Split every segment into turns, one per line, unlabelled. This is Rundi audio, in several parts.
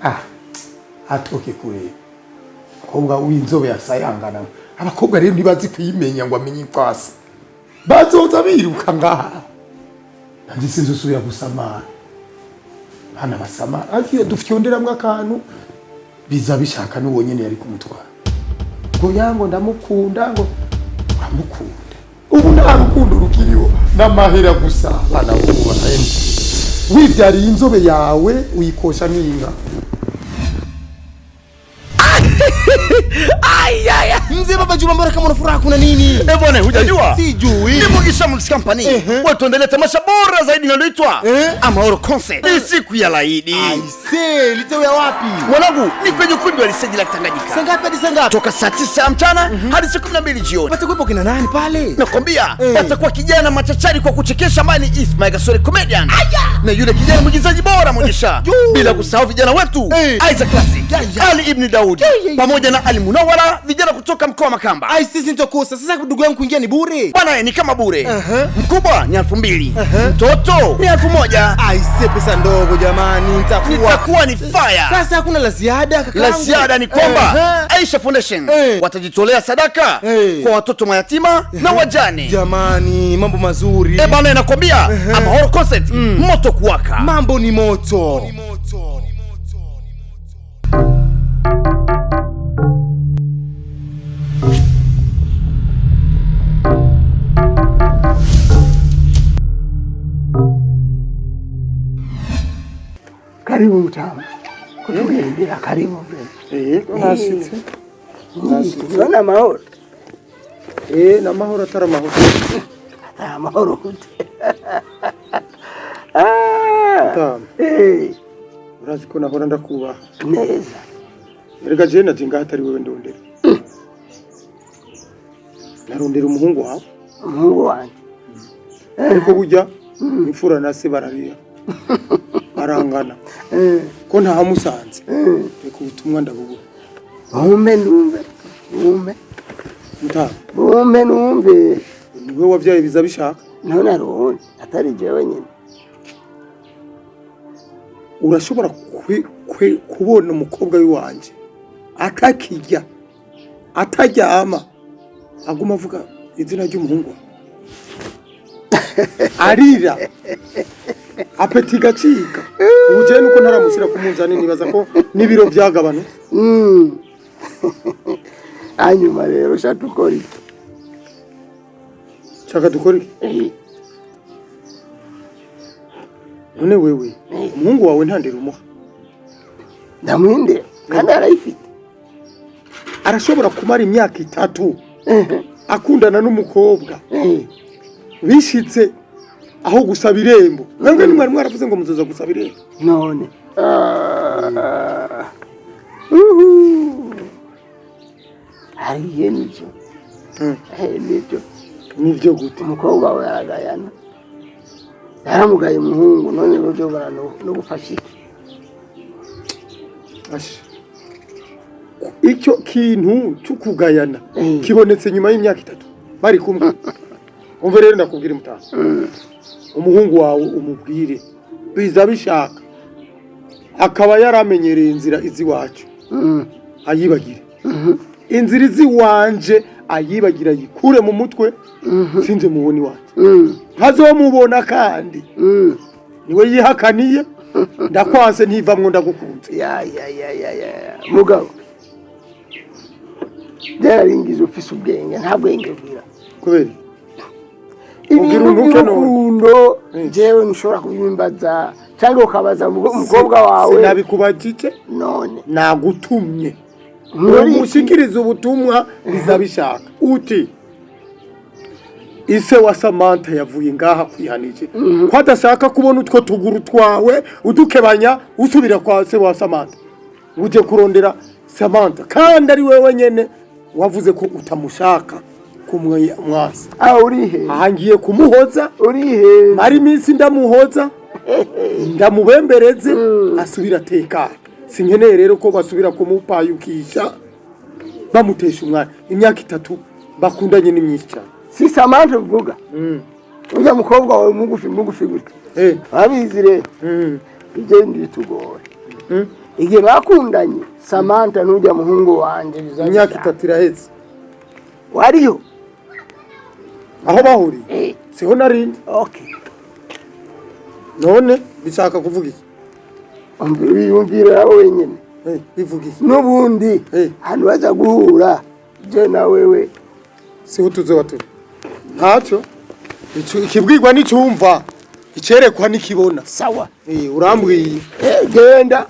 Ah, atoke kure. Umukobwa w'inzobe yasayangana. Abakobwa rero ntibazi kwimenya ngo amenye uko asa. Bazoza biruka ngaha. Nanjye sinzosubira gusamara. Bana basamara. Ariko iyo dufyonderamwo akantu biza bishaka n'uwo nyene yari kumutwara. Ngo yango ndamukunda, ngo uramukunda. Ubu nta rukundo rukiriho, n'amahera gusa. Abana b'ubu barahemba. Wivyariye inzobe yawe uyikosha n'inka.
Mzee Baba Juma, mbona kama una furaha, kuna nini?
Eh bwana, hujajua?
Sijui.
Ni Mugisha Music Company. Watuandalia tamasha bora zaidi linaloitwa Amahoro Concert. Ni siku ya laidi.
Aise, litowea wapi?
Mwanangu, ni kwenye ukumbi wa Liseji la Tanganyika.
Saa ngapi hadi saa ngapi?
Toka saa 9 mchana hadi saa 12 jioni.
Patakuwepo kina nani pale?
Nakwambia patakuwa kijana machachari kwa kuchekesha ambaye ni Ismail Gasore comedian. Na yule kijana mwigizaji bora Mugisha. Bila kusahau vijana wetu Isaac Classic, Ali Ibn Daud pamoja na Ali Munawara, vijana kutoka mkoa wa Makamba.
Aise, sintokosa. Sasa ndugu yangu, kuingia ni bure.
Bwana, ni kama bure. Mkubwa ni 2000, mtoto ni 1000.
Aise, pesa ndogo jamani,
nitakuwa ni fire.
Sasa hakuna la ziada kakaangu.
La ziada ni kwamba Aisha Foundation watajitolea sadaka kwa watoto mayatima na wajane.
Jamani, mambo mazuri.
Eh bana, nakwambia Amahoro Concert moto kuwaka.
Mambo ni moto.
Karibu mtama kutugendera, karibu.
Nashitse.
None amahoro?
Eh, n'amahoro atari amahoro.
Atari amahoro gute?
Mutama. Urazi ko nahora ndakubaha.
Neza.
Erega jewe naje ngaha atari wewe ndondera. Narondera umuhungu wawe.
Umuhungu wanje.
Ariko burya imfura na se bararira. Barangana. Ko ntahamusanze. Reka ubutumwa ndabubura.
Bumpe numve. Bumpe.
Mutama.
Bumpe numve.
Niwe wavyaye biza bishaka.
None arundi atari jewe nyene.
Urashobora kubona umukobwa w'iwanje atakirya ataryama aguma avuga izina ry'umuhungu wawe. Arira apeti igacika. Ubu jewe nuko ntaramushyira ku munzani nibaza ko n'ibiro byagabanutse.
Hanyuma rero sha dukora iki?
Shaka dukora iki? None wewe umuhungu wawe ntandera umuha?
Ndamwindera kandi arayifite.
Arashobora kumara imyaka 3 akundana n'umukobwa bishitse aho gusaba irembo. Mwebwe ni mwari mwaravuze ngo muzoza gusaba irembo.
None hariye nivyo. Nivyo.
Nivyo gute?
Umukobwa wawe aragayana. Yaramugaye umuhungu, none buryo no gufasha iki?
Asha. Icyo kintu cyo kugayana kibonetse nyuma y'imyaka 3 bari kumwe. Umve rero ndakubwira mutaha. Umuhungu wawe umubwire biza bishaka akaba yaramenyereye inzira izi wacu ayibagire. Inzira izi wanje ayibagira ayikure mu mutwe sinze muboni wanje. Ntazomubona kandi. Niwe yihakaniye ndakwanse ntivamwo ndagukunze.
Ya ya ya ya ya. Mugabo. Byararingize ufise ubwenge nta bwenge bwira.
Kubera
ibintu by'urukundo jewe nshobora kubimbaza cyangwa ukabaza umukobwa wawe.
Sinabikubajije.
None
nagutumye. Umushikiriza ubutumwa bizabishaka. Uti ise wa Samantha yavuye ngaha kwihanije ko adashaka kubona utwo tuguru twawe udukebanya usubira kwa se wa Samantha. Uje kurondera Samantha kandi ari wewe nyene wavuze ko utamushaka kumwe mwasi.
Ah, urihe?
Aha ngiye kumuhoza.
Urihe?
Mari minsi ndamuhoza ndamubembereze asubira tekana. Sinkeneye rero ko basubira kumupayukisha bamutesha umwana. Imyaka 3 bakundanye ni myinshi cyane.
Si Samantha uvuga? Ujya mukobwa wawe mugufi mugufi gutya. Abizi rero. Ibyo nditugora. Igihe bakundanye Samantha n'ujya muhungu wanje
Imyaka 3 iraheze.
Wariyo
aho bahuriye? Siho narindi.
Okay.
None bishaka kuvuga iki?
Wiyumvira nawe wenyine.
Bivuga iki?
N'ubundi ahantu baza guhura je na wewe
siho tuzoba turi. Ntacyo ikibwirwa n'icumva, icerekwa n'ikibona.
Sawa.
Urambwiye.
Genda.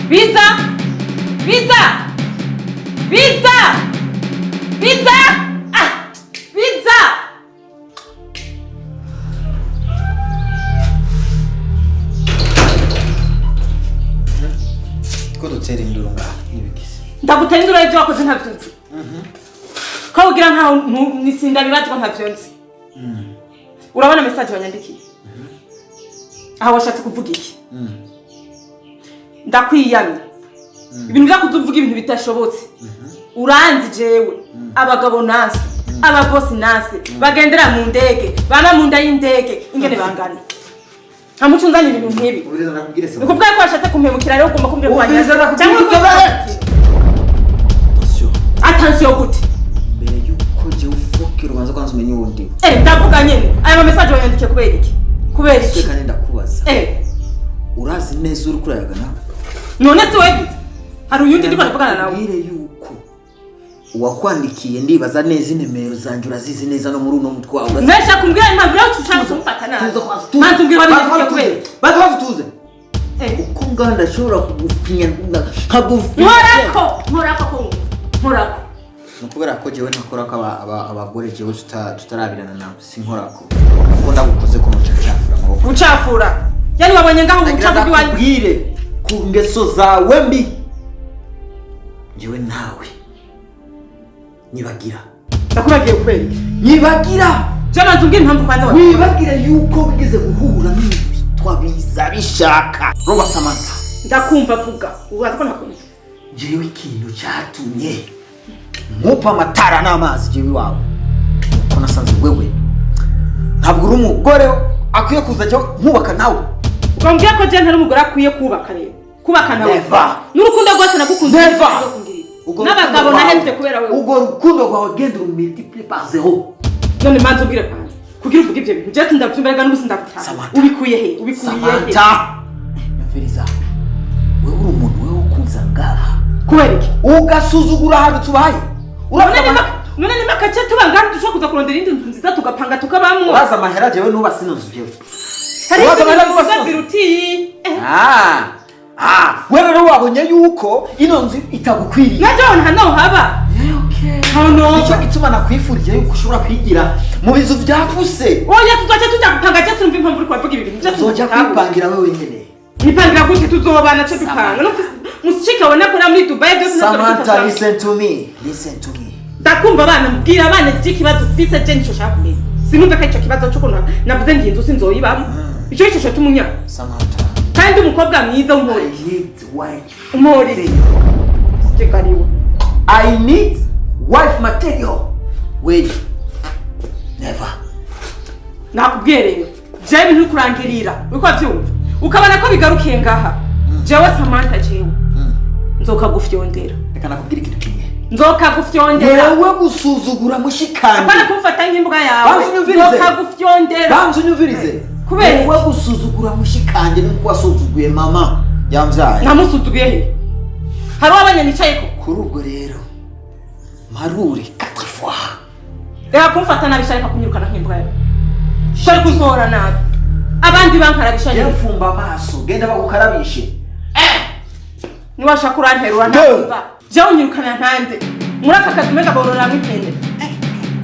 Biza! Biza! Biza! Biza! Ah! Biza!
Ko dutera induru ngaha nibigise.
Ndagutera induru y'ibyo wakoze ntavyo nzi. Ko ugira nkaho nisinda bibazwa ntavyo nzi. Urabona message wanyandikiye? Aho washatse kuvuga iki? Ndakwiyamye. Ibintu byakuzuvuga ibintu bitashobotse. Uranzi jewe abagabo nasi, ababosi nasi, bagendera mu ndege, bana mu nda y'indege, ingene bangana. Nta muco unzanira ibintu nk'ibi. Ni kuvuga ko washatse kumpemukira rero ugomba kumbwira ko wanyanze. Cyangwa attention gute?
Mbere yuko je ufokera ubanza kwanza umenye uwundi.
Ndavuga nyene. Aya ma message wanyandikiye kubera iki? Kubera iki?
Kandi ndakubaza. Urazi neza uri kurayaga nawe?
None se wewe hari uyundi ndiko ndavugana nawe?
Mbwire yuko uwakwandikiye ndibaza neza inimero zanje urazizi neza no muri uno mutwe wawe.
Nesha kumbwira impamvu rero tushaka kumfata nabi. Manzi mbwira wabigiye kubera.
Baza tuze. Uko nganda ashobora kugufinya nkagufinya.
Nkorako nkorako.
Nukubera ko jewe ntakora ko abagore jewe tutarabirana nawe sinkorako. Kuko ndagukoze ko mucafura amaboko.
Ucafura. Yani wabonye ngaho ubucafu bw'iwanyu.
Bwire ku ngeso zawe mbi. Jewe nawe nyibagira.
Ndakubagiye kweli.
Nyibagira.
Je manzi umbwira impamvu kwanza wawe.
Wibagira yuko wigeze guhura n'ibitwa biza bishaka. Roba Samantha.
Ndakumva vuga. Ubaza ko nakumva.
Jewe ikintu cyatumye nkupa amatara n'amazi jewe iwawe. Ko nasanze wewe ntabwo uri umugore akwiye kuza cyo nkubaka nawe.
Ukambwira ko je ntari umugore akwiye kubaka rero. Kubaka nawe. N'urukundo rwose nagukunze. N'abagabo nahemvye kubera wewe.
Ubwo rukundo rwawe genda multiplie par 0.
None manzi ubwire kwanza. Kugira uvuge ivyo bintu. Je sindavyumva rega n'ubu sindagutanga. Ubikuye he? Ubikuye he?
Samantha. Nyumviriza. Wewe uri umuntu wewe ukuza ngaha.
Kubera iki?
Ugasuzugura ahantu tubaye.
None ni makace tubangana dushobora kuza kurondera indi nzu nziza tugapanga tukabamwo.
Uraza amahera jewe nuba sino nzu jewe.
Uraza amahera nuba sino nzu.
Wewe rero wabonye yuko ino nzu itagukwiriye.
Najo hano haba.
Okay.
Hano.
Icyo gituma nakwifurije yuko ushobora kwigira mu bizu byaguse.
Oya tuzoca tujya gupanga je sinumva impamvu uri kuvuga ibi bintu. Je
tuzoja kwipangira wewe nyene.
Nipangira gute tuzobana cyo dupanga. Musicike wabona ko muri Dubai byose
Samantha, listen to me. Listen to me.
Ndakumva abana mbwira abana ikibazo ufise je nico shaka kumenya. Sinumva ko ico kibazo cyo kuntu navuze ngiye inzu sinzoyibamo. Ico nico cyo tumunya.
Samantha.
Kandi umukobwa mwiza w'umuri. Umuri. Sitikariwe.
I need wife material. Wait. Never.
Nakubwiye rero. Je ibintu kurangirira. Uko avyumva. Ukabona ko bigarukiye ngaha. Jewe Samantha jewe. Nzoka gufyondera.
Reka nakubwira ikintu kimwe.
Nzoka gufyondera.
Wewe gusuzugura mushikanje.
Apana kumfata nk'imbwa yawe. Nzoka gufyondera.
Banzu nyumvirize.
Kubera
wewe gusuzugura mushikanje nuko wasuzuguye mama yamvyaye.
Namusuzuguye he? Hari abanya nicayeko.
Kuri ubwo rero marure 4 fois.
Reka kumfata nabi shareka kunyirukana nk'imbwa yawe. Shari kusohora nabi. Abandi bankarabisha
nyine. Mfumba amaso genda bagukarabishe.
Niwashaka uranterura ntakumva. Jewe unyirukana ntande. Muri aka kazi umenga borora mw'ipende.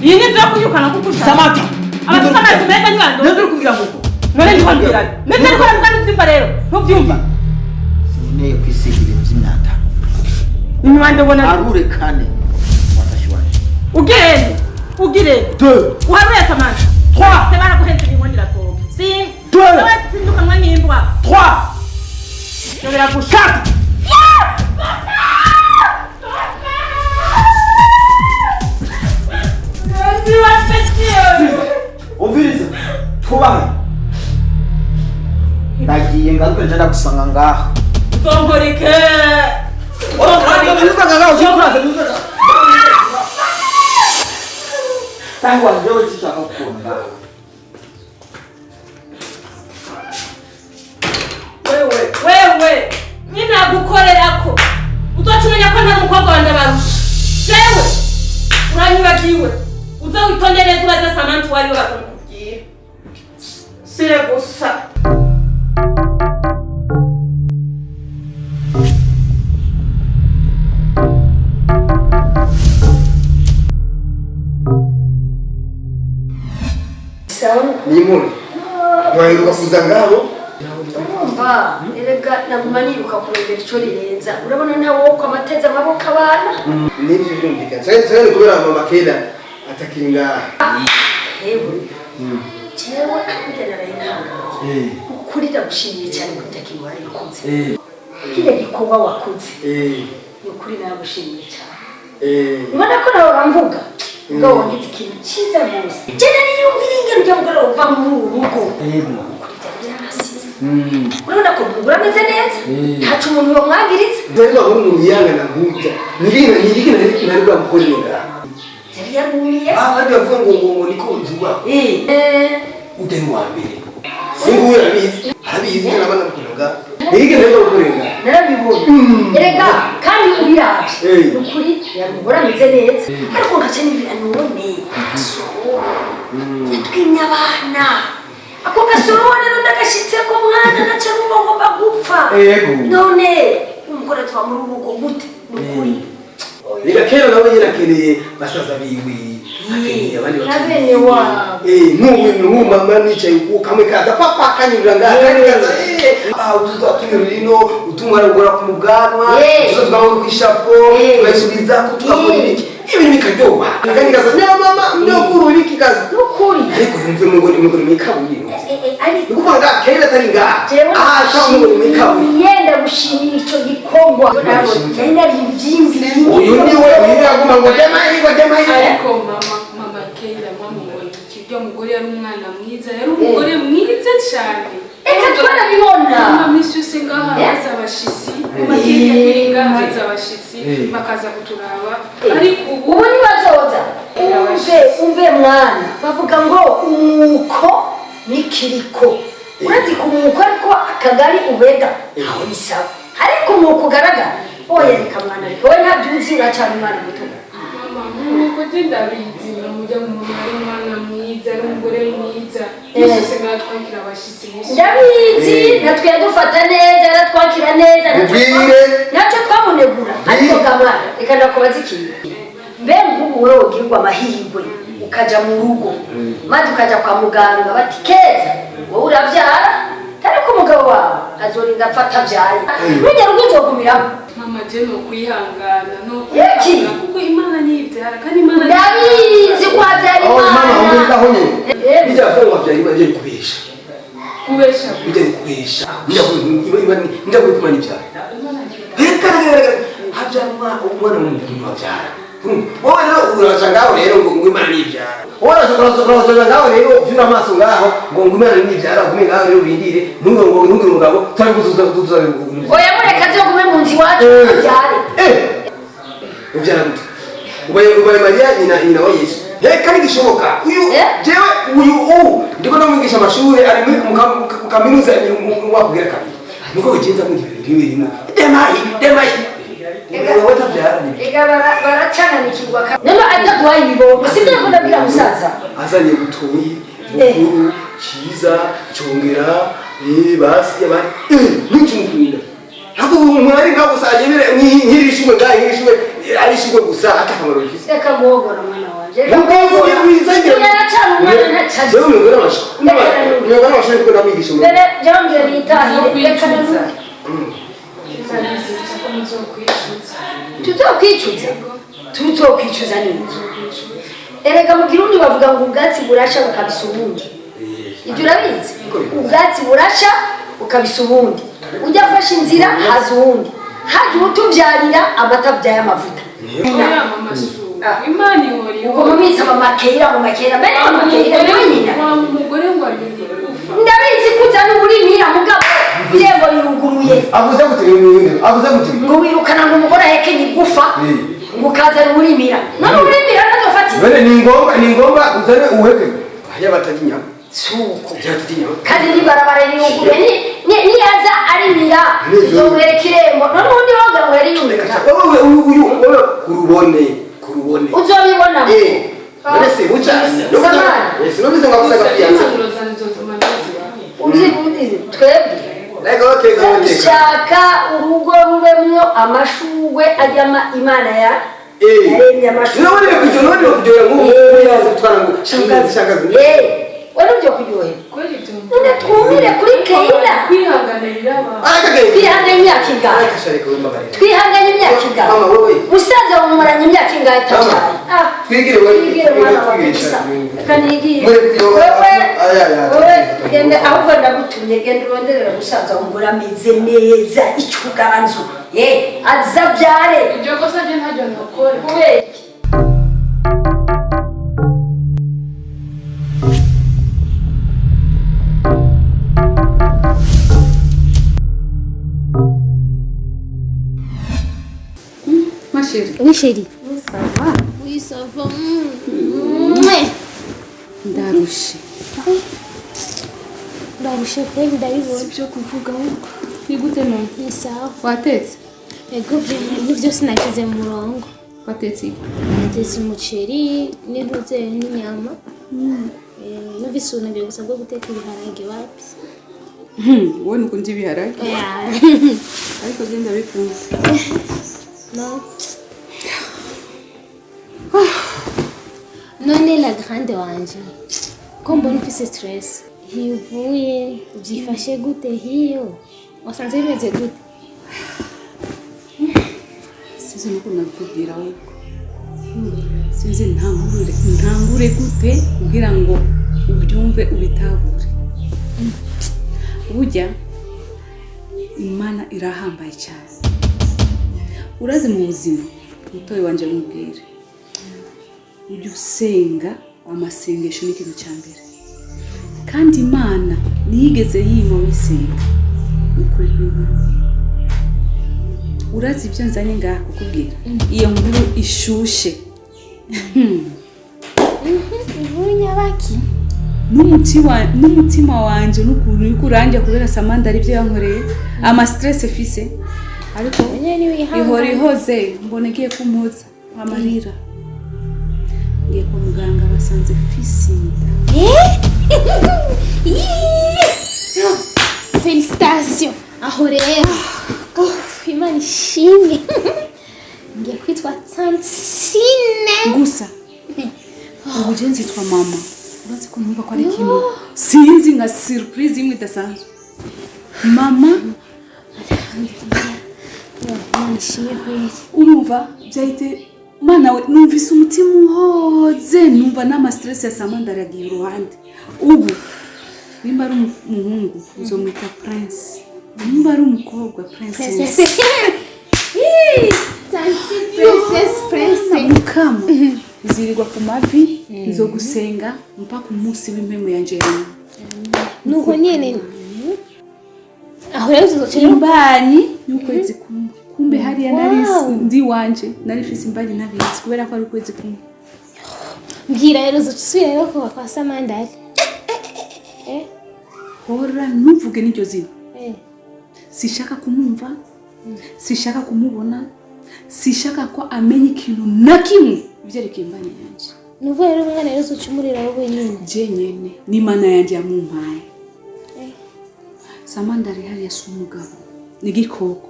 Iyi ni inzu yo kunyirukana kuko ushaka.
Samantha.
Abafite amazi meza nyibando.
Nende uri kugira ngo.
None ndi kwambwira. Nende ariko aravuga ntuvyumva rero. Ntuvyumva.
Sinkeneye kwisiga ibintu by'imyanda.
Imyanda ubona.
Arure kane. Watashi wanje.
Ugende. Ugire.
2.
Uharuye Samantha.
3.
Se baraguhenze ibintu ndiratoka. 5.
2.
Sindukanwa nk'imbwa.
3. Ngaruke nje ndagusanga ngaha.
Uzongorike.
Tangu wanjewe sinshaka kukubona ngaha.
Wewe, wewe, ninagukorerako. Uzoca umenya ko nta mukobwa wanje abarusha. Jewe, uranyibagiwe. Uze witonde neza ubaze Samantha uwo ariwe bakamukubwira. Sire gusa.
Ni inkuru mwaheruka kuza ngaho.
Urumva erega naguma niruka kurondera ico rirenza, urabona ntawe wo kwamateza amaboko abana.
Nivyo birumvikana cyane cyane kubera mama Kela atakiri ngaha.
Hewe jewe akujya naraye ntangaye, ukuri ndagushimiye cyane ko utakintu warabikoze, kiriya gikorwa wakoze ni ukuri naragushimiye cyane. Ubona ko nawe uramvuga ubwo wagize ikintu cyiza rwose. Jye niyumvira ingene ujya mugoroba uva muri uru rugo, ukuri byari byarasize. Urabona ko umugore ameze neza, ntaco umuntu yomwagiriza.
Rero aho umuntu yangana nk'ujya nirigina nari bwamukorere ngaha.
Yari yarumiye.
Abandi bavuga ngo ngo niko nzuba ujya ni uwa mbere singuyu arabizi arabizi n'abana bakunda ngaha nirigina nari bwamukorere ngaha.
Narabibonye erega kandi ubiravye ni ukuri yari umugore ameze neza, ariko ngaca nibwira none gasoro yatwimye abana. Ako gasoro rero ndagashitseko mwana naca numva ngomba gupfa. None umugore tuva muri ubu rugo gute? Ni ukuri
Reka kera nawe nyine akeneye basaza biwe, akeneye abandi
na bene wabo.
N'ubu mama nicaye ku kamwe kaza papa kanyurira ngaha kandi kaza utuza tunyurira ino utumara gukora ku bwanwa, utuza twamara ku ishapo tukayisubiza ko tugakora ibiki ibintu bikaryoha. Kandi kaza nya mama nyokuru ibiki kaza
nukuri.
Ariko yumve ngo ni ngo ni kabuye
ariko
ni ukuvuga ngaha kera atari ngaha aha cyangwa ngo ni kabuye.
Yenda gushimira ico gikorwa nari narivyimviriye.
Uyu ni we uyu yaguma ngo jya mahirwe jya mahirwe.
Ariko mama Kela mwamubonye ikiryo mugore yari umwana mwiza, yari umugore mwiza cyane.
Eka twarabibona.
Mama misi yose ngaha haza abashitsi, mama Kela yakiri ngaha haza abashitsi bakaza kuturaba, ariko ubu
ubu ntibazoza. Umve umve mwana, bavuga ngo umwuko n'ikiriko. Urazi ku mwuko ariko akagari ubega aho ni sawa, ariko umwuko ugaragara oya reka mwana, reka we ntabyo uzi uracana umwana muto.
Mama nuko je ndabizi mujya mu mama ari umwana mwiza, ari umugore mwiza. Misi yose ngaha twakira abashitsi misi.
Ndabizi natwe yadufata neza, yaratwakira neza, nacyo twamunegura. Ariko ga mwana reka ndakubaza ikintu, mbe nk'ubu wewe ugirwa amahirwe ukaja mu rugo maze ukaja kwa muganga bati Keza wowe uravyara, ariko umugabo wawe azorinda apfa atabyaye, burya rugo uzogumiramo.
Mama je no kwihangana no kwihangana kuko Imana niyibyara kandi Imana
ndabizi ko abyara
Imana.
Imana
Mama aho nyine bijya bavuga ngo abyara Imana bijya kubesha
kubesha
bijya kubesha njya kubimana ibyara. Reka habyara umwana w'umuntu abyara. Wowe rero uraja ngaho rero ngo Imana nibyara. Wowe uraja ngaho rero ufite amaso ngaho ngo Imana nibyara, ugume ngaho rero urindire ntugire ngo ntugire umugabo turi kuzuza kuzuza.
Oya mureka azogume mu nzu iwacu abyare.
Ubyara gute? Ubaye Mariya nyina wa Yesu. Reka ntigishoboka. Uyu jewe uyu ndiko ndamwigisha amashuri ari muri mu kaminuza umwaka ugira kabiri. Nuko bigenza mu gihe rimwe rimwe. Demayi demayi.
Ega baracanganikirwa none ataduhaye ibibondo sibyo ko ndabwira musaza
azanye butoyi bukuru cyiza cyongera basi abandi n'icyo ntabwo umuntu ari nka gusa agemere nk'irishimwe ngaho nk'irishimwe ari ishimwe gusa atakamaro bifite.
Reka guhogora mwana wanje, yaracana umwana ntacaje.
Jewe umugore amashuri ndiko ndamwigisha
mbere jongera nitahire reka tuzokwicuza tuzokwicuza niki? Erega mu Kirundi bavuga ngo ubwatsi burasha bukabisa ubundi. Ibyo urabizi, ubwatsi burasha bukabisa ubundi. Ujya afashe inzira haza uwundi, haje utubyarira amata abyaye amavuta.
Imana ihora
ubwo mumwita mama Kera, mama Kera mbere mama Kera niwe nyina.
Wa mugore ngo abiri gufa.
Ndabizi ko uzana uburimira mugabo yewe
Avuze gute? Avuze gute?
Ngo wirukana ngo umugore ahekenye igufa, ngo ukazana uburimira. None uburimira ntazofata.
Bene ni ngombwa uzane uheke. Haya batarya inyama.
Suko.
Haya batarya inyama.
Kandi n'ibarabara riruguye, niyaza arimira tuzomwereka irembo. None ubundi woga wera yumira.
Wowe uyu wowe kurubone kurubone.
Uzobibona.
Eh. None se buca.
Samani.
Eh, sinumvise ngo avuze agafiyanse.
Impanuro zanjye zotuma ndazibaha.
Uzi uzi twebwe
Reka okay okay.
dushaka urugo rubemwo amashurwe ajyama Imana ya
Eh.
yaremye amashurwe.
None kujyo none kujyo nk'ubu yaza gutwara ngo shangazi shangazi.
Eh, wari ubyo kuryohera.
Kweli ibyo
None twumire kuri Keila.
Kwihangana biraba.
Arakagenda.
Twihanganye imyaka ingahe?
Arakasharika we mbabarira.
Twihanganye imyaka ingahe?
Mama wowe.
Musaza wamumaranye imyaka ingahe atabyaye? Ah,
Twigire wowe.
Twigire mwana wa kabisa. Reka nigire.
Muri byo
Wewe,
aya aya.
wewe genda, ahubwo ndagutumye, genda uronderera musaza w'umugore ameze neza icuganzu. Eh, azabyare.
Iryo kosa rye ntaryo ntakora.
Kubera iki?
Ma chérie.
Oui, chérie.
Ça va?
Oui, ça va. Mouais.
Ndarushe.
Ndarushe kweli, ndabibona.
Sibyo kuvuga ahubwo. Ni gute none?
Ni sawa.
Watetse?
Ego, ibintu byose nashyize mu murongo.
Watetse iki?
Natetse umuceri n'intuze n'inyama. Numvise ubunebwe gusa bwo guteka ibiharage wapi.
Wowe ntukunda ibiharage?
Oya.
Ariko je ndabikunze.
No. None la grande wanje, ko mbona ufise stress, hivuye byifashe gute hiyo? Wasanze bimeze gute?
Sinzi nuko nabikubwira ahubwo. Sinzi ntangure gute kugira ngo ubyumve ubitahure. Burya Imana irahambaye cyane. Urazi mu buzima, mutoyi wanje mubwire. Ujye usenga, amasengesho ni ikintu cya mbere. Kandi Imana ntiyigeze yima wisenga. Ni ukuri kw'Imana. Urazi ibyo nzanye ngaha kukubwira? Iyo nkuru ishushe.
Inkuru nyabaki?
N'umutima wanje n'ukuntu uriko uranjya kubera Samanda ari byo yankoreye, ama stress fise. Ariko ihora ihoze, mbona igiye kumpoza amarira. Ngiye kwa muganga basanze fise inda.
Félicitations. Aho rero. Uff, Imana ishimwe. Ngiye kwitwa Tantine.
Gusa ubu je nzitwa mama. Urazi ko numva ko ari ikintu sinzi nka surprise imwe idasanzwe. Mama.
Alhamdulillah. Imana ishimwe kweli.
Urumva byahite Mana we, numvise umutima uhoze, numva n'ama stress ya Samanda aragiye iruhande. Ubu nimba ari umuhungu uzomwita Prince, nimba ari umukobwa Princess.
Princess. Tantine Princess Princess.
Mukama nzirirwa ku mavi, nzogusenga mpaka umunsi w'impemu yanje ya nyuma.
Nuko nyene aho rero tuzoca
imbanyi y'ukwezi kumwe. Kumbe hariya nari
Wow.
ndi wanje nari mfise imbanyi ntabizi kubera ko ari ukwezi kumwe.
Mbwira rero, uzoca usubira rero kuba kwa Samandari? Eh?
Hora ntuvuge n'iryo zina.
Eh.
Sishaka kumwumva, sishaka kumubona, sishaka ko amenya ikintu na kimwe ibyerekeye imbanyi yanje.
Nuvuga rero umwana rero uzoca umurira wowe nyine.
Je nyene n'Imana yanje yamumpaye. Samandari hariya si umugabo, ni igikoko.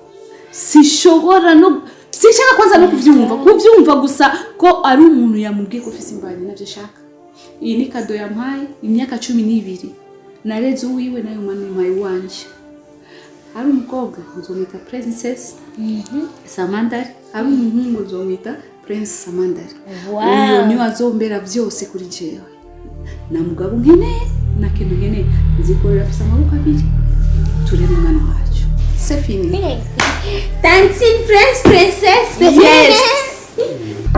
Sishobora no sinshaka kwanza no kuvyumva gusa ko ari umuntu yamubwiye ko ufise imbanyi, navyo shaka. Iyi ni cadeau yampaye imyaka 12 nareze uwiwe, nayo mana impaye uwanje. Ari umukobwa nzomwita Princess Samandari, ari umuhungu nzomwita Prince Samandari.
Wow.
Uyo niwe azombera byose kuri jewe. Nta mugabo nkeneye, nta kintu nkeneye, nzikorera, afise amaboko abiri, turere umwana wacu, c'est fini.
Tantine Prince Princess.
Yes.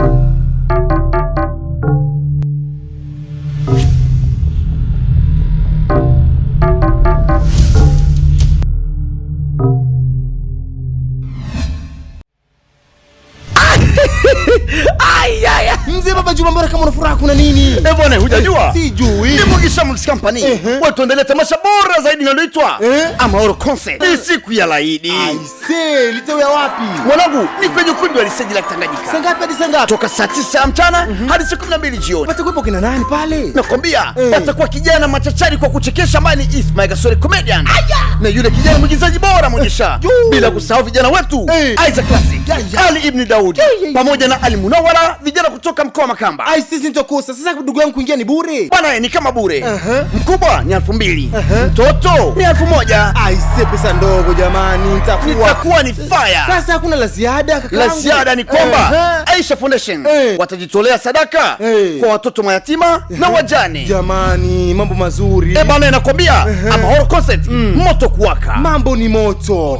Sura mbona kama una furaha, kuna nini?
Eh bwana, hujajua?
Sijui.
Ni Mugisha Music Company. Watuandalia tamasha bora zaidi linaloitwa Amahoro Concert. Ni siku ya laidi.
Aisee, litauya wapi?
Mwanangu, ni kwenye ukumbi wa Liseji la Tanganyika.
Saa ngapi hadi saa ngapi?
Toka saa 9 mchana hadi saa 12 jioni.
Patakuwepo kina nani pale?
Nakwambia, patakuwa kijana machachari kwa kuchekesha ambaye ni Ismail Gasore comedian. Na yule kijana mwigizaji bora Mugisha. Bila kusahau vijana wetu Isaac Classic, Ali Ibn Daudi pamoja na Ali Munawara, vijana kutoka mkoa wa Makamba.
Ai, sisi nitakosa. Sasa ndugu yangu, kuingia ni bure.
Bwana, ni kama bure. Mkubwa ni 2000. Mtoto ni 1000.
Aisee, pesa ndogo jamani,
nitakuwa ni fire.
Sasa hakuna la ziada kakaangu.
La ziada ni kwamba Aisha Foundation watajitolea sadaka kwa watoto mayatima na wajane.
Jamani, mambo mazuri.
Eh bana, nakwambia Amahoro Concert moto kuwaka.
Mambo ni moto.